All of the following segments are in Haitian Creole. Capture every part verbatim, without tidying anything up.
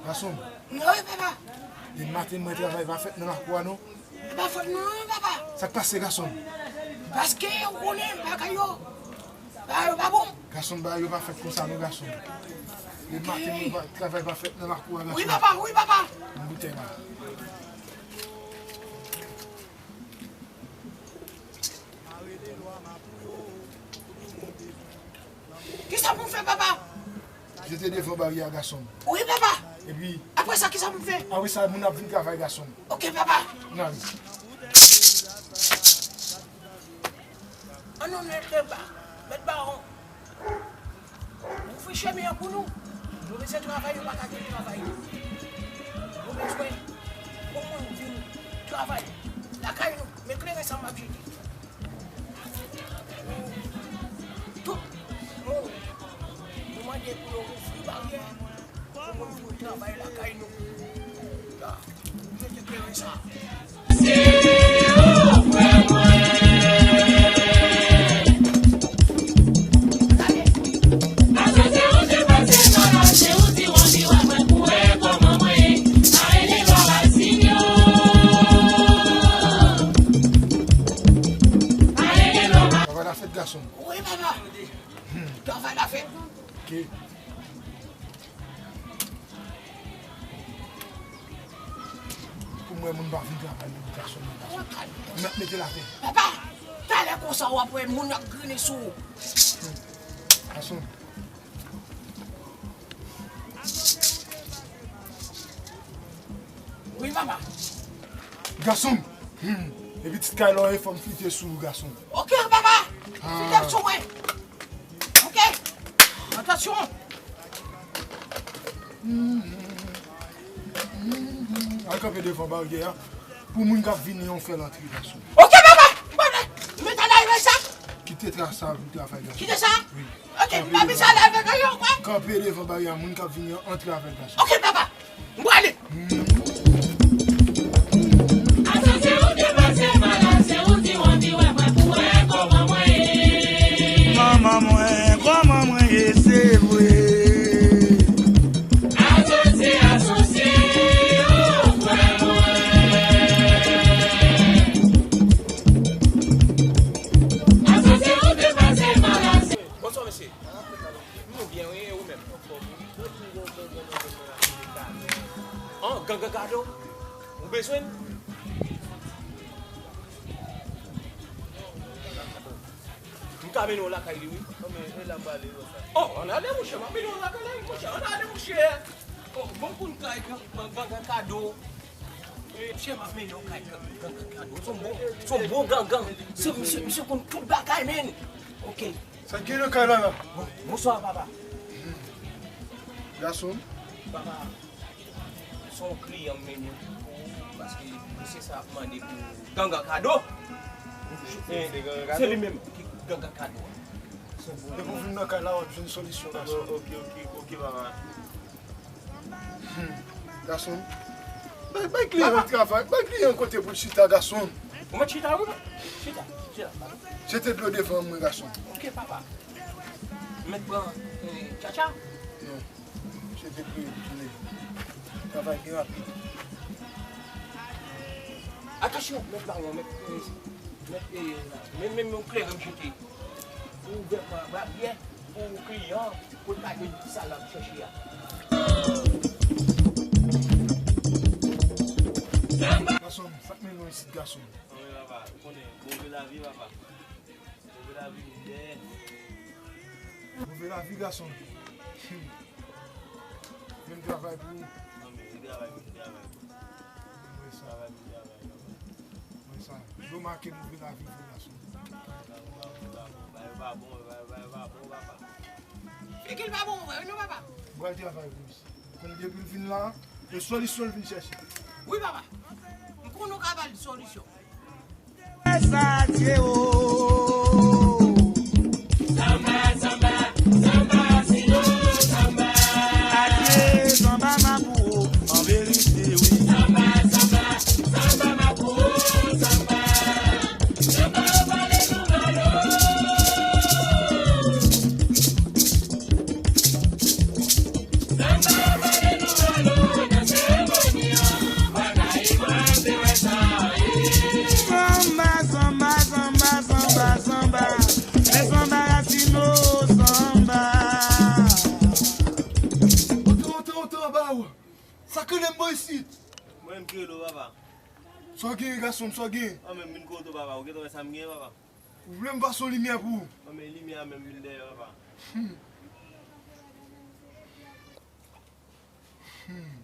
Gason m. Wi, papa. Demen maten, mwen travay pa fèt nan lakou a, non. E pa fòt mwen, non, papa. Sa k pase, gason m? Paske ou konnen, bagay yo, bagay yo pa bon. Gason m, bagay yo pa fèt konsa, non, gason m. Demen maten, mwen pa, travay pa fèt nan lakou a, gason m. Wi, papa, wi, papa. Nan boutèy la. Kisa pou m fè, papa? Jete devan baryè a, gason m. Wi, papa. Epi apre sa, kisa pou m fè? Apre sa, moun ap vin travay, gason m. Oke, papa. N ale. Ann nou met ba, met bawon. Ouvri chemen an pou nou. Nou bezwen travay, nou pa ka gen travay. Nou bezwen pou moun vin travay lakay nou. Men kleren sa m ap jete. Tout moun, nou mande pou yo ouvri baryè pou moun vin travay lakay nou. La, mete kleren sa. Travay la fèt, gason. Wi, papa. Travay la fèt. Ok. Pou mwen, moun pa vin travay nan gason nan, gason. M ap mete l atè. Papa, talè konsa w ap wè moun ap grennen sou ou. Gason. Wi, papa. Gason m. Hmm. Epi ti kay la, e fò m flite sou ou, gason. Ok, papa. Flite sou mwen. Ok. Atansyon. Hmm. Hmm. Al kanpe devan baryè a. Pou moun k ap vini an, fè l antre, gason. Ok, papa. Papa. Mete la, sa. Kite tras sa pou travay, gason. Kite sa? Wi. Ok, m pa bezwen ale avèk anyen ankò. Kanpe devan baryè a, moun k ap vini an, antre avè l, gason. Ok, papa. M prale. Manman mwen, kòman mwen ye, se vre. Bonswa, mesye. Nou byen, wi, e ou menm? An, Ganga Kado? Ou bezwen m? M ka mennen w lakay li, wi. Non, men, e la m prale, konsa. Oh, ann ale, monchè, m ap mennen w lakay la, monchè, ann ale, monchè. Oh, bon, konn kay Ganga Kado. Monchè, m ap mennen w kay Ganga Kado. Se yon bon, se yon bon gangan. Se, misye, misye konn tout bagay, men. Ok. Sa k gen nan kay la, la? Bon, bonswa, papa. Gason. Papa, se yon kliyan m mennen pou ou, paske se sa ap mande pou Ganga Kado. Se, se Ganga Kado? Se li menm ki Ganga Kado a. Depi w vin nan kay la, w ap jwenn solisyon, gason. Ok, ok, ok, papa. Hmm. Gason. Bay, bay kliyan an travay. Bay kliyan an kote pou l chita, gason. Ou mèt chita, wi. Chita, chita. Jete dlo devan mwen, gason. Ok, papa. M mèt pran, eh, tchatcha? Non. Jete dlo pou tounen. Travay pi rapid. Atansyon, mèt bawon, mèt, eh, mèt, eh, men, men, men kleren m jete. Ou ouvè baryè pou kliyan, pou l ka jwenn sa l ap chèche a. Gason, sa k mennen w isit, gason? Anmwe, papa, ou konnen, move lavi, papa. Move lavi, m dèyè. Move lavi, gason. Vin travay pou ou. Anmwe, vin travay, vin travay. Mwen sa. Travay, vin travay, papa. Mwen sa. Yo make move lavi pou gason. Bagay pa bon, bagay pa bon, papa. Figi l pa bon, vre, non, papa? Mwen al travay pou misye. Konn depi l vin la, e solisyon l vin chèche. Wi, papa. M konnen w ka ba l solisyon. Sa Dye o. Sanba, sanba, sanba, sino, sanba. Adye, sanba, mapou, an verite, wi. Sanba, sanba, sanba, mapou, sanba. Sanba, pale nou malo. Sa k rele m bò isit? Mwen menm ki rele w, papa. Sa w genyen, gason m, sa w genyen? An, men m vin kote w, papa. Ou gentan wè sa m genyen, papa? Ou vle m pase yon limyè pou ou? An, men limyè a menm vin dèyè, papa. Hmm. Hmm.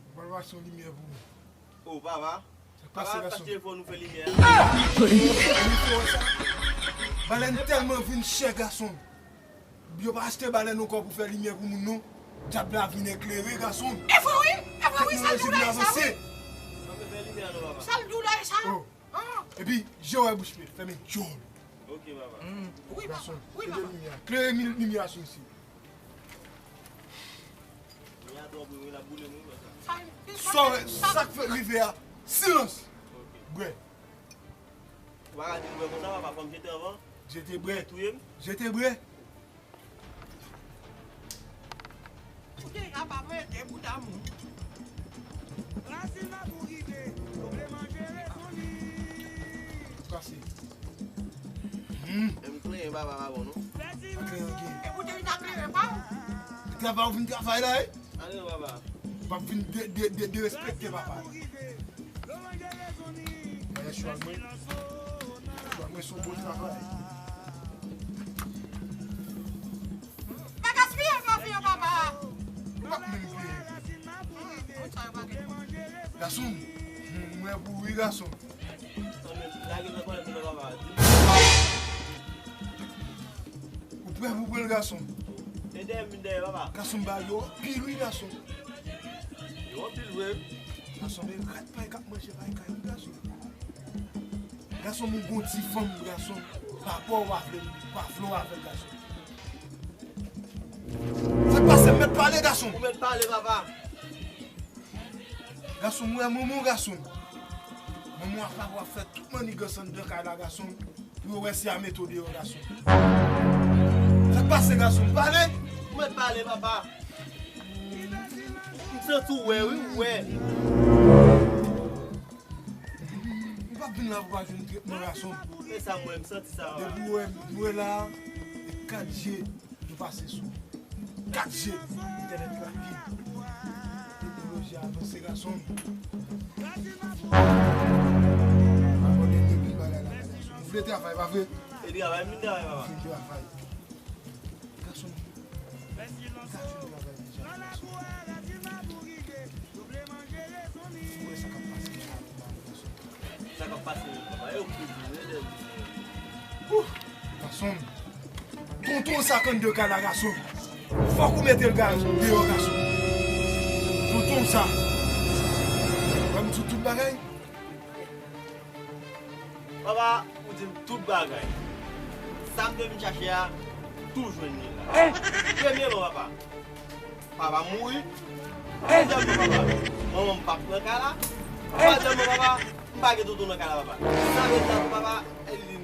Mwen pral pase yon limyè pou ou. O, papa. Sa k pase, gason? Papa, achte telefòn ou fè limyè a. Ou wè sa? Balèn tèlman vin chè, gason. Yo pa achte balèn ankò pou fè limyè pou moun, non. Dyab la vin eklere, gason. E vre, wi. E vre, wi. Sa l di w la, e sa, wi. An, men fè limyè a non, papa. Sa l di w la, e sa. O. Ah! Epi, je w wè bouch pye, fèmen djòl. Ok, papa. Wi, papa. Wi, papa. Klere limyè a sou isit. Limyè a twò brilyan, l ap boule moun, papa. Sa, sa k fèk rive a, silans. Ok. Bwè. Ou pa ka di m bwè konsa, papa, fò m jete anvan. Jete bwè. Touye m. Jete bwè. Ou te kapab rete bout a moun. Rasin la pou rive, yo vle manje rezon li. Kase. Hmm. E m plenyen papa pa bon, non? Pa klere anyen. E pou te vin a klere pa w. Travay ou vin travay la, wi. Ale non, papa. Ou p ap vin de, de, de, derespekte papa. Gade chwal mwen. Chwal mwen se yon bon travay. Pa gaspiye kòb yo, papa. Ou p ap menm peye. Gason m, m wè pou ou wi, gason. Ou prè pou pran l, gason? E dèyè m vin dèyè, papa. Gason m ba yo anpil wi, gason. Yo anpil vre. Gason, men rat pay k ap manje pay kay wi, gason. Gason, moun gon ti fanm, gason. Papa w pa vle, pa vle w avè l, gason. Sa k pase, m mèt pale, gason. Ou mèt pale, papa. Gason, m wè manman w, gason. Manman w ap ap fè tout mannigans anndan kay la, gason. Pou yo wè si a mete w deyò, gason. Sa k pase, gason? Pale! Ou mèt pale, papa. M santi w wè, wi, w wè. M p ap vin la pou pa jwenn tretman, gason. E sa m wè, m santi sa, papa. Depi w wè, m wè la, e kat je. Nou pase sou kat je, entènèt rapid. Teknoloji a avanse, gason. Abòne depi bagay la, gason. Ou vle travay, pa vre? E travay, m vin travay, papa. Ou vin travay. Gason, ou ka jwenn travay deja, gason. Ou wè sa k ap pase la, gason. Sa k ap pase menm, papa? E ou ki di, e de. Ouh! Gason m. Tonton sa k anndan kay la, gason. Fòk ou mete l gaz deyò, gason. Tonton sa. Ban m di w tout bagay. Papa, ou di m tout bagay. Sa m te vin chache a, m tou jwenn li la. Premyèman, papa, papa m mouri. Dezyèmman, papa, manman m p ap nan kay la. Twazyèmman, papa, m pa gen tonton nan kay la, papa. Sa vle di la tou, papa,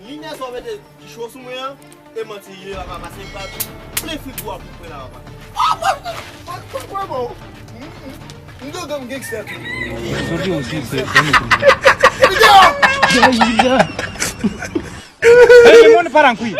limyè sa w mete ki cho sou mwen an, e manti li ye, papa, pase m pa plen frigo a pou m pran la, papa. Mwen, mwen, m, m, m de gang gangstè tou. Jodi osi, se, se nou tou. Epi deyò! Jodi a. Hey, moun pa nan kwi.